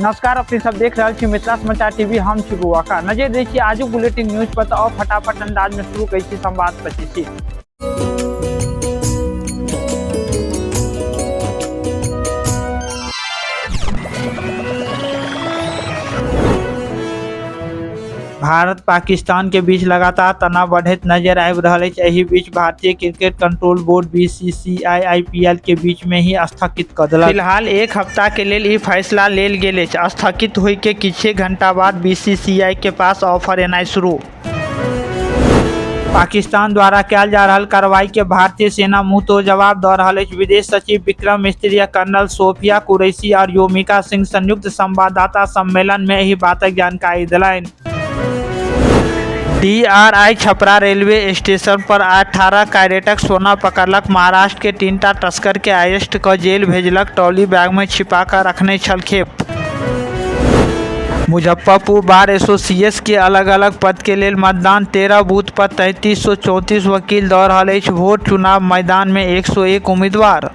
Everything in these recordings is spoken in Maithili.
नमस्कार, अपने सब देख रहा छी मिथिला समाचार टीवी। हम छी बुआका। नजर दै छी आजुक बुलेटिन न्यूज पर। तऽ फटाफट अंदाज में शुरू करै छी संवाद 25। भारत पाकिस्तान के बीच लगातार तनाव बढ़ैत नजर आबि रहल अछि। एहि बीच भारतीय cricket control board BCCI IPL के बीच में ही स्थगित कऽ देलक। फिलहाल एक हफ्ता के लेल ई फैसला लेल गेल अछि। स्थगित होय के किछे घंटा बाद बीसीसीआई के पास ऑफर एनाइ शुरू। पाकिस्तान द्वारा कयल जा रहल कार्रवाई के भारतीय सेना मुंह तोड़ जवाब दऽ रहल अछि। विदेश सचिव विक्रम मिस्त्री आ कर्नल सोफिया कुरैशी और व्योमिका सिंह संयुक्त संवाददाता सम्मेलन में एहि बातक जानकारी देलनि। डीआरआई छपरा रेलवे स्टेशन पर 18 कैरेटक सोना पकड़लक। महाराष्ट्र के 3टा तस्कर के अरेस्ट कऽ जेल भेजलक। ट्रॉली बैग में छिपा कऽ रखने छल खेप। मुजफ्फरपुर बार एसोसिएशन के अलग अलग पद के लेल मतदान। 13 बूथ पर 3334 वकील दऽ रहल अछि वोट। चुनाव मैदान में 101 उम्मीदवार।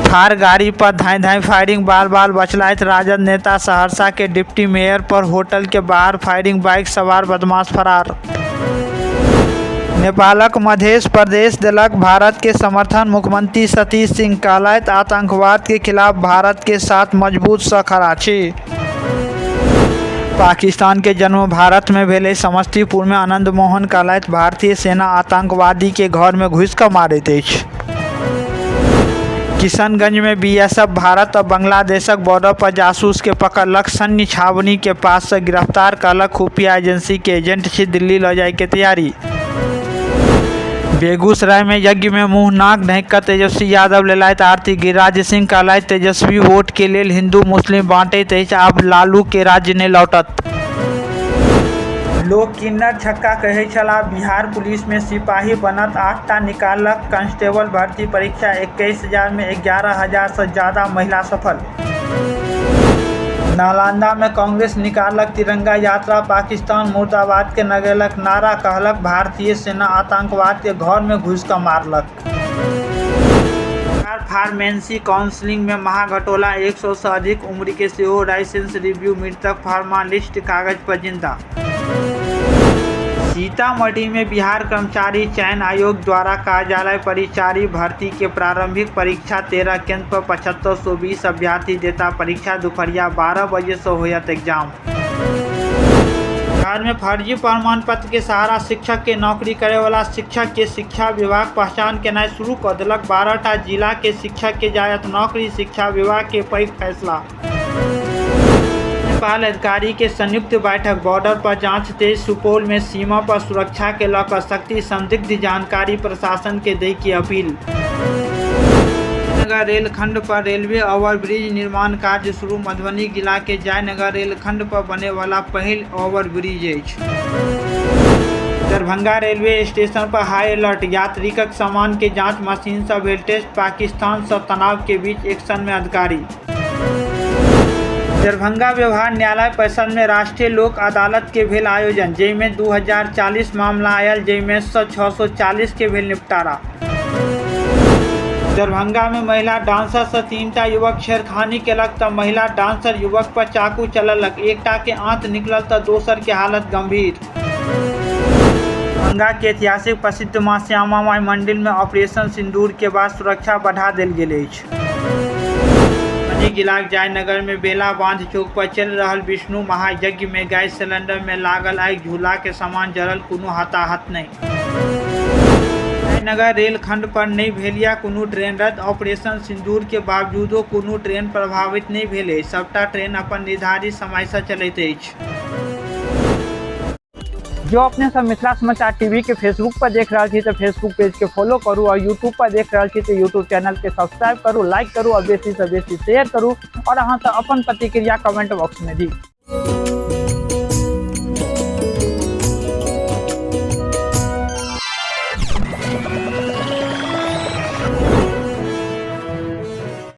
थार गाड़ी पर धाई धाई फायरिंग, बाल बाल बचलाइत राजद नेता। सहरसा के डिप्टी मेयर पर होटल के बाहर फायरिंग, बाइक सवार बदमाश फरार। नेपालक मधेश प्रदेश देलक भारत के समर्थन। मुख्यमंत्री सतीश सिंह कहलथि, आतंकवाद के खिलाफ भारत के साथ मजबूत स खड़ा छी। पाकिस्तान के जन्म भारत में भेल। समस्तीपुर में आनंद मोहन कहलथि, भारतीय सेना आतंकवादी के घर में घुसि कऽ मारैत अछि। किशनगंज में बीएसएफ भारत और बांग्लादेशक बॉर्डर पर जासूस के पकड़लक। सैन्य छावनी के पास से गिरफ्तार करलक। खुफिया एजेंसी के एजेंट छी, दिल्ली लऽ जाय के तैयारी। बेगूसराय में यज्ञ में मुंह नाक ढाँकि कऽ तेजस्वी यादव लेलथि आरती। गिरिराज सिंह कहलथि, तेजस्वी वोट के लेल हिंदू मुस्लिम बांटैत अछि, आब लालू के राज्य नहि लौटत। लोक किन्नर छक्का कहै छलाह। बिहार पुलिस मे सिपाही बनत 8टा निकाललक कांस्टेबल भर्ती परीक्षा। 21,000 मे 11,000 स ज्यादा महिला सफल। नालंदा में कांग्रेस निकाललक तिरंगा यात्रा, पाकिस्तान मुर्दाबाद के लगेलक नारा। कहलक, भारतीय सेना आतंकवाद के घर में घुसि कऽ मारलक। बिहार फार्मेसी काउंसिल में महाघोटाला, 100 स अधिक उम्र के सेहो लाइसेंस रिन्यू, मृतक फार्मासिस्ट कागज पर जिंदा। सीतामढ़ी में बिहार कर्मचारी चयन आयोग द्वारा कार्यालय परिचारी भर्ती के प्रारंभिक परीक्षा। 13 केंद्र पर 7520 अभ्यर्थी देता परीक्षा। दोपहरिया 12 बजे से होयत एग्जाम। बिहार में फर्जी प्रमाण पत्र के सहारा शिक्षक के नौकरी करे वाला शिक्षक के शिक्षा विभाग पहचान केनाइ शुरू कऽ देलक। 12टा जिला के शिक्षक के जायत नौकरी, शिक्षा विभाग के पैघ फैसला। नेपाल अधिकारी के संयुक्त बैठक, बॉर्डर पर जांच तेज। सुपौल में सीमा पर सुरक्षा के लऽ कऽ सख्ती, संदिग्ध जानकारी प्रशासन के दै के अपील। जयनगर रेलखंड पर रेलवे ओवरब्रिज निर्माण कार्य शुरू। मधुबनी जिला के जयनगर रेलखंड पर बने वाला पहिल ओवरब्रिज अछि। दरभंगा रेलवे स्टेशन पर हाई अलर्ट, यात्रीक सामान के जांच मशीन स भेल टेस्ट। पाकिस्तान स तनाव के बीच एक्शन में अधिकारी। दरभंगा व्यवहार न्यायालय परिसर में राष्ट्रीय लोक अदालत के भेल आयोजन, जाहिमे 2040 मामला आयल, जाहिमे सँ 640 के भेल निपटारा। दरभंगा में महिला डांसर सँ 3टा युवक छेड़खानी केलक त महिला डांसर युवक पर चाकू चलेलक। एकटा के आंत निकलल त दोसर के हालत गंभीर। दरभंगा के ऐतिहासिक प्रसिद्ध मां श्यामा माई मंदिर में ऑपरेशन सिंदूर के बाद सुरक्षा बढ़ा देल गेल अछि। मधुबनी जिलाक जयनगर में बेला बांध चौक पर चलि रहल विष्णु महायज्ञ में गैस सिलेंडर में लागल आगि, झूला के सामान जरल, कोनो हताहत नहि। जयनगर रेलखंड पर नहि भेल या कोनो ट्रेन रद्द, ऑपरेशन सिंदूर के बावजूदो कोनो ट्रेन प्रभावित नहि भेल अछि, सबटा ट्रेन अपन निर्धारित समय स चलैत अछि। जो अपने सब मिथिला समाचार टीवी के फेसबुक पर देख रहल छी तऽ फेसबुक पेज के फॉलो करू और यूट्यूब पर देख रहल छी तऽ यूट्यूब चैनल के सब्सक्राइब करू, लाइक करू और बेसी से बेसी शेयर करू और अहाँ सब अपन प्रतिक्रिया कमेंट बॉक्स में दी।